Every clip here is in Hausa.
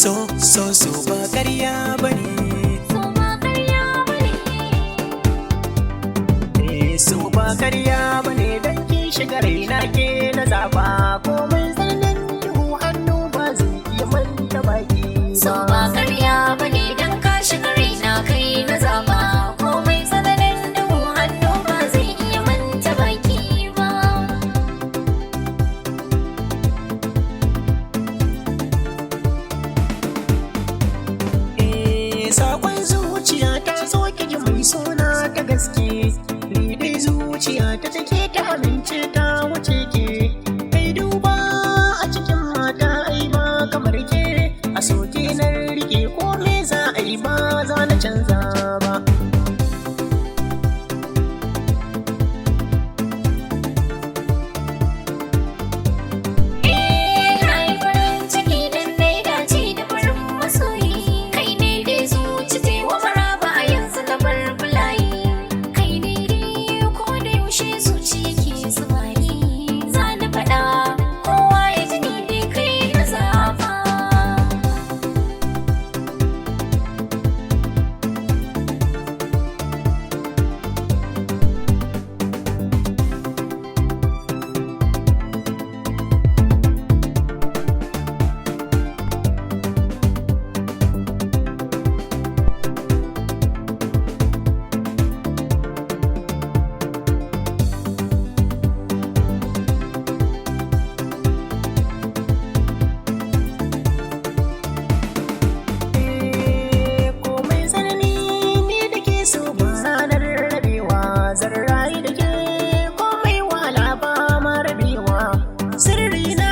So so so ba ƙarya bane. So ba ƙarya bane. Eh, so ba ƙarya bane dan ki shiga raina ke na zaba. Komai tsananin duhu hannu ba zai iya manta baki So ba. Ba ƙarya bane dan ka shiga raina kai na zaba. Komai tsananin duhu hannu ba zai iya manta baki ba. Eh, sakon zuciya ta zo ki ji mai suna ta gaske. Ni dai zuciya ta take ta amince ta wuce ke. Kai duba a cikin mata ai ba kamar ke. A soke na rike ko me za a yi ba za na canza ba. Eh, na yi farin ciki dan na yi dace da farin masoyi. Kai ne dai zuci ta yi wa maraba a yanzu na bar bulayi. Kai ne dai ko da yaushe zuci yake zubayi. Za na faɗa kowa ya ji ni dai kai na zaba. Eh, komai tsanani ni da ke so ba ranar rabewa. Zan rayu da ke komai wala ba ma rabewa. Sirri na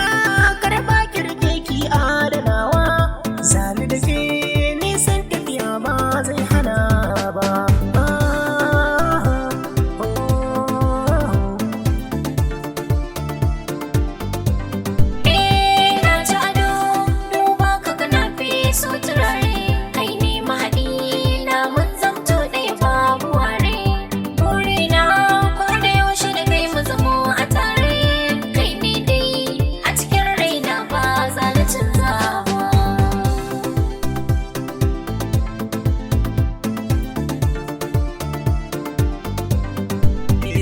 karɓa kirke ki adanawa. Zani da ke nisan tafiya ba zai hana ba. Ah, oh. Eh, na ci ado, duba ka ga na fi so turare. Kai ne mahaɗi na mun zamto ɗaya babu ware. Burina ko da yaushe da kai mu zamo a tare. Kai ne dai a cikin raina ba za na canza ba.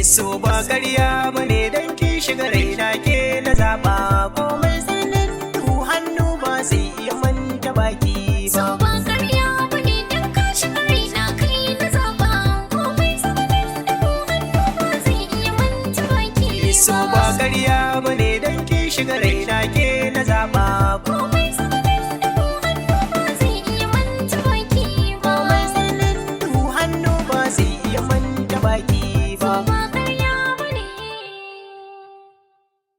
So ba ƙarya ba ne don ki shiga raina ke na zaɓa. Komai tsananin duhu hannu ba zai iya manta baki So ba. Ba ƙarya bane dan ka shiga raina kai na zaba. Komai tsananin duhu hannu ba zai iya manta baki So ba ƙarya ba ne don ki shiga raina ke na zaɓa. Komai tsananin duhu hannu ba zai iya manta baki ba. Komai tsananin duhu hannu ba zai iya manta baki ba. So ba